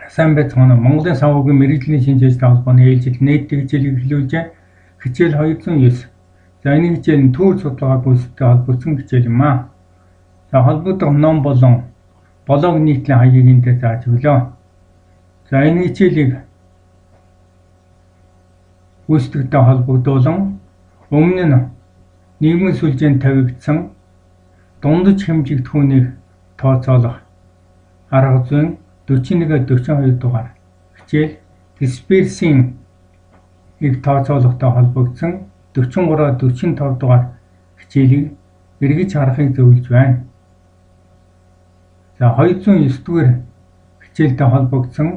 Сайн байцгаана уу. Монголын санхүүгийн мэргэжлийн шинж ажлын холбооны ээлжид нийтдээ хичээлийг эхлүүлжээ. Хичээл 209. За энэ хичээл нь төвөр судалгаа гүйцэтгэхтэй холбогдсон хичээл юм аа. За холбогдох ном болон блог нийтлийн хаягийг энэ дээр зааж өглөө. За энэ хичээлийг гүйцэтгэхтэй холбогдуулан өмнө нь нийгмийн сүлжээнд тавигдсан дундаж хэмжигдэхүүнийг тооцоолох арга зүйн 41-42 дугаар хичээл дисперсийн ийг тооцоолохтой холбогдсон 43-45 дугаар хичээлийг эргэж харахыг зөвлөж байна. За 209 дугаар хичээлтэй холбогдсон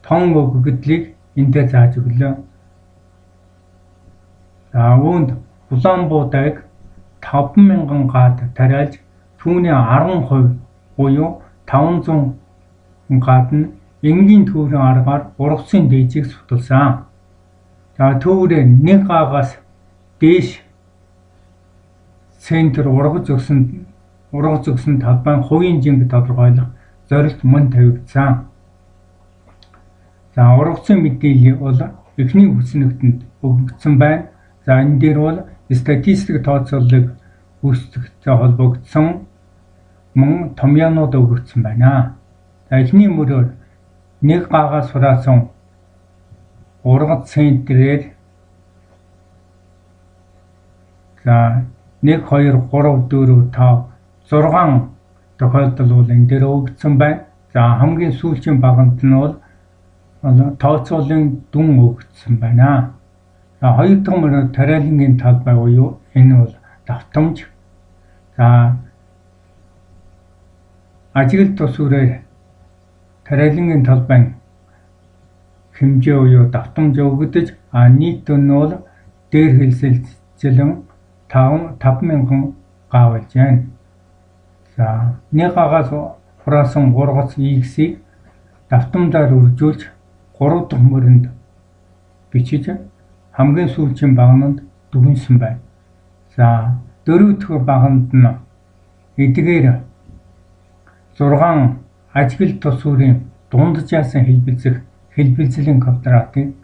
тон өгөгдлийг эндээ зааж өглөө. За үүнд Улаанбуудайг 5000 гад тариалж түүний 10% буюу 500 гад нь энгийн төврийн аргаар ургацын дээжийг судалсан. За төврөө 1 гаагаас дээш центр ургаж өгсөн талбайн хувийн жинг тодорхойлох зорилт мөн тавигдсан. За ургацын мэдээлэл бол эхний хүснэгтэнд өгөгдсөн байна. За энэ дээр бол статистик тооцооллыг гүйцэтгэхтэй холбогдсон мөн томьёонууд өгөгдсөн байна. За эхний мөрөөр 1 гаагаас хураасан ургац центрээр за 1 2 3 4 5 6 тохиолдол бол энэ дээр өгөгдсөн байна. За хамгийн сүүлчийн баганд нь бол тооцоолын дүн өгөгдсөн байна. За хоёр дахь мөрөөр тариалангийн талбай буюу энэ бол давтамж. За ажиглалт тус үрээр тариалангийн талбайн хэмжээ буюу давтамж өгөгдөж, а нийт дүн нь бол дээр хэлсэлчлэн 5000 га болж байна. За 1 гаагаас хураасан ургац X-ийг давтамжаар үржүүлж 3 дахь мөрөнд бичиж хамгийн сүүлчийн багананд дүгнсэн байна. За 4 дахь баганд нь эдгээр 6 ажиглалт тус үрийн дунджаас хэлбэлзэх хэлбэлзлийн квадратыг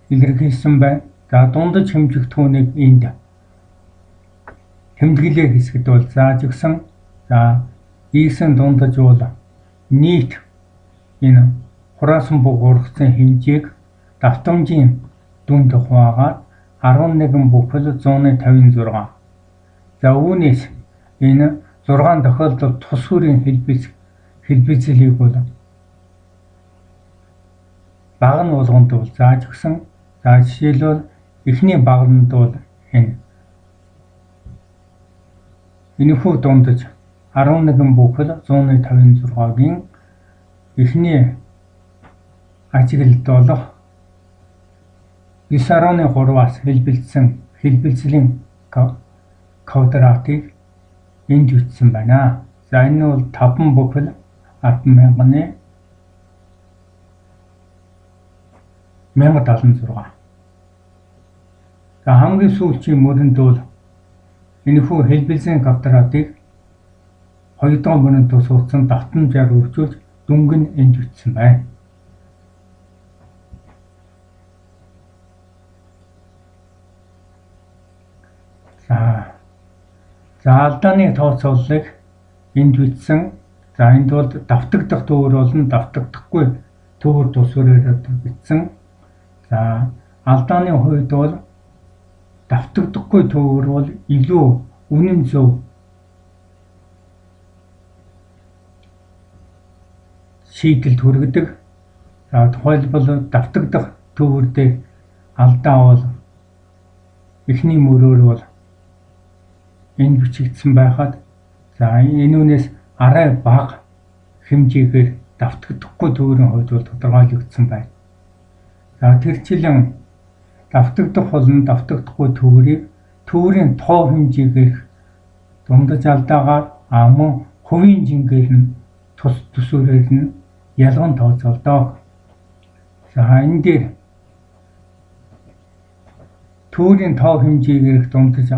илэрхийлсэн байна. За дундаж хэмжигдэхүүнийг энд тэмдэглээ хэсэгт бол зааж өгсөн. За X-ийн дундаж бол нийт энэ хураасан бүх ургацын хэмжээг давтамжийн дүнд хуваагаад 11,156. За үүнээс энэ 6 тохиолдолд тус үрийн хэлбэлзлийг бол баг нь болгонд бол зааж өгсөн. За жишээлбэл эхний баганд бол энэ энэхүү дундаж 11,156-гийн эхний ажиглалт болох 9.3-аас хэлбэлзсэн хэлбэлзлийн квадратыг энд бичсэн байна. За энэ бол 5,10,000 1076. За хамгийн сүүлчийн мөрөнд бол энэхүү хэлбэлзлийн квадратыг 2 дахь мөрөнд тусгагдсан давтамжаар үржүүлж дүнг нь энд бичсэн байна. За алдааны тооцооллыг энд бичсэн. За энд бол давтагдах төвөр болон давтагдахгүй төвөр тус үрээр бичсэн. За алдааны хувьд бол давтагдахгүй төвөр бол илүү үнэн зөв шийдэлд хүргэдэг. За тухайлбал давтагдах төвөр дээр алдаа бол эхний мөрөөр бол энд бичигдсэн байхад за энэ үнээс арай бага хэмжээгээр давтагдахгүй төвөрийн хувьд бол тодорхойлогдсон байна. За тэрчлэн давтагдах болон давтагдахгүй төвөрийг төвөрийн тоо хэмжээгээр дундаж алдаагаар мөн хувийн жингээр нь тус төсөөрөөр нь ялган тооцоолдог. За энэ дээр төвөрийн тоо хэмжээгээр дундаж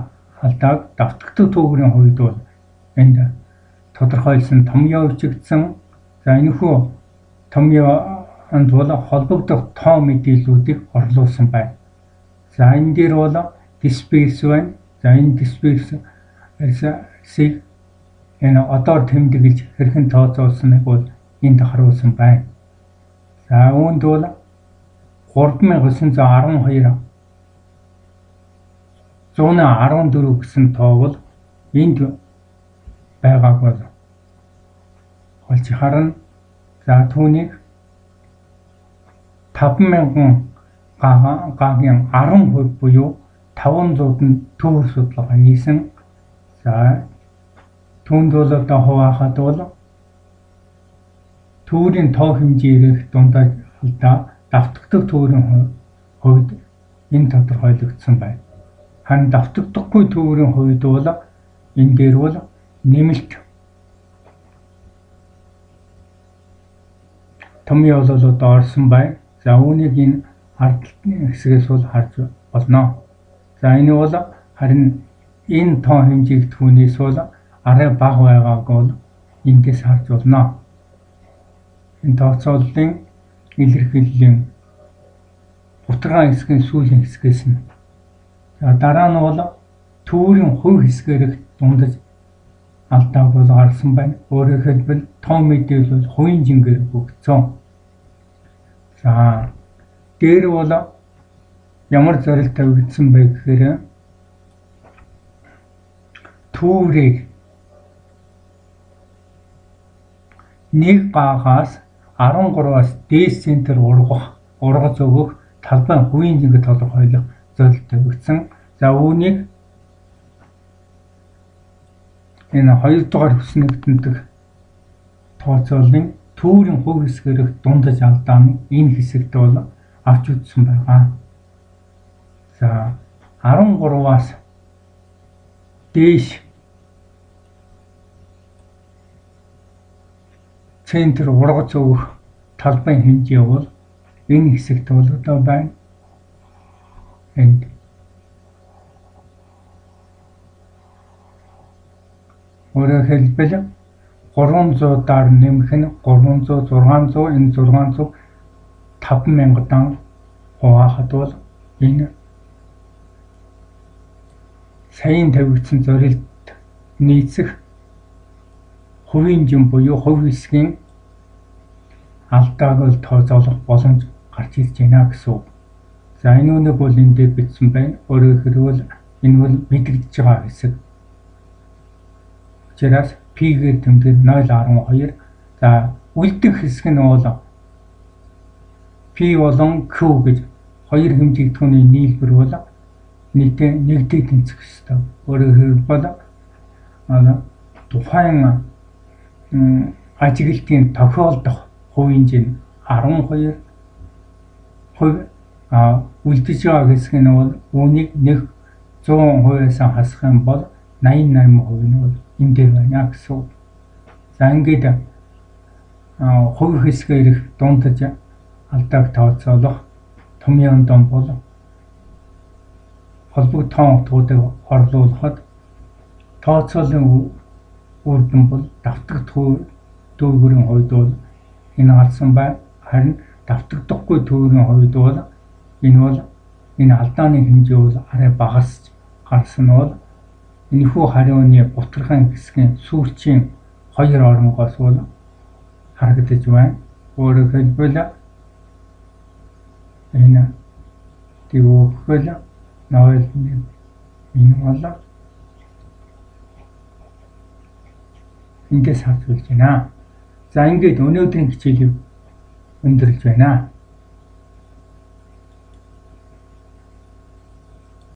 алдааг давтагдах төвөрийн хувьд бол энд тодорхойлсон томьёо бичигдсэн. За энэхүү Томьёонд бол холбогдох тоо мэдээллүүдийг орлуулсан байна. За энэ дээр бол дисперс байна. За энэ дисперсийг энэ одоор тэмдэглэж хэрхэн тооцоолсныг бол энд харуулсан байна. За үүнд бол 3912 114 гэсэн тоо бол энд байгааг бол олж харна. За түүнийг 5000 гагийн 10% буюу 500 нь төвөр судалгаа хийсэн. За түүнд бол одоо хуваахад бол төвөрийн тоо хэмжээ дундаж алдаа давтагдах төвөрийн хувьд энэ тодорхойлогдсон байна. Харин давтагдахгүй төвөрийн хувьд бол энэ дээр бол нэмэлт томьёо бол одоо орсон байна. За үүнийг энэ ард хэсгээс бол харж болно. За энэ бол харин энэ тоо хэмжээг түүнээс бол арай бага байгааг бол эндээс харж болно. Энэ тооцооллын илэрхийллийн бутаргаан хэсгийн сүүлийн хэсгээс нь. За дараа нь бол төвөрийн хувь хэсгээрх дундаж алдааг бол гарсан байна. Өөрөөр хэлбэл тоо мэдээлэл бол хувийн жингээр өгсөн. За дээр бол ямар зорилт тавигдсан бэ гэхээр төвөрийг 1 гаагаас 13-аас дээс центр ургаж өгөх талбайн хувийн жингээ тодорхойлох зорилт тавигдсан. За үүнийг энэ 2 дугаар хүснэгтэн тооцооллын төвөрийн хувь хэсгээрх дундаж алдааны энэ хэсэгт бол авч үзсэн байгаа. За 13-аас дээш центр ургац өгөх талбайн хэмжээ бол энэ хэсэгт бол одоо байна. Энд өөрөөр хэлбэл 300-аар нэмэх нь 300, 600, энэ 600 5000-дан хуваахад бол энэ саяын тавигдсан зорилт нийцэх хувийн жин буюу хувь хэсгийн алдааг бол тооцоолох боломж гарч ирж байна гэсэн үг. За энэ үнийг бол энэ дээр бичсэн байна. Өөрөөр хэлбэл энэ бол мэдэгдэж байгаа хэсэг. Учраас P-гээр тэмдэг 0.12. За үлдэх хэсэг нь бол P болон Q гэж хоёр хэмжигдэхүүний нийлбэр бол нийтээ нэгдээ тэнцэх ёстой. Өөрөөр хэлбэл тухайн ажиглалтын тохиолдох хувийн жин 12% үлдэж байгаа хэсэг нь бол үүнийг 100%-аас хасах юм бол 88% нь бол энэ дээр байна гэсэн үг. За ингээд хувь хэсгээр их дундаж алдааг тооцоолох томьёон дон бол холбогдсон утгуудыг орлуулахад тооцооллын үр дүн бол давтагдах төвөрийн хувьд бол энэ гарсан байна. Харин давтагдахгүй төвөрийн хувьд бол энэ алдааны хэмжээ бол арай багасч гарсан нь бол энэхүү хариуны бутархайн хэсгийн сүүлчийн хоёр оронгоос бол харагдаж байна. Өөрөөр хэлбэл энэ тэгвэл 0.1 энэ бол эндээс харж болж байна. За ингээд өнөөдрийн хичээлийг өндөрлөж байна.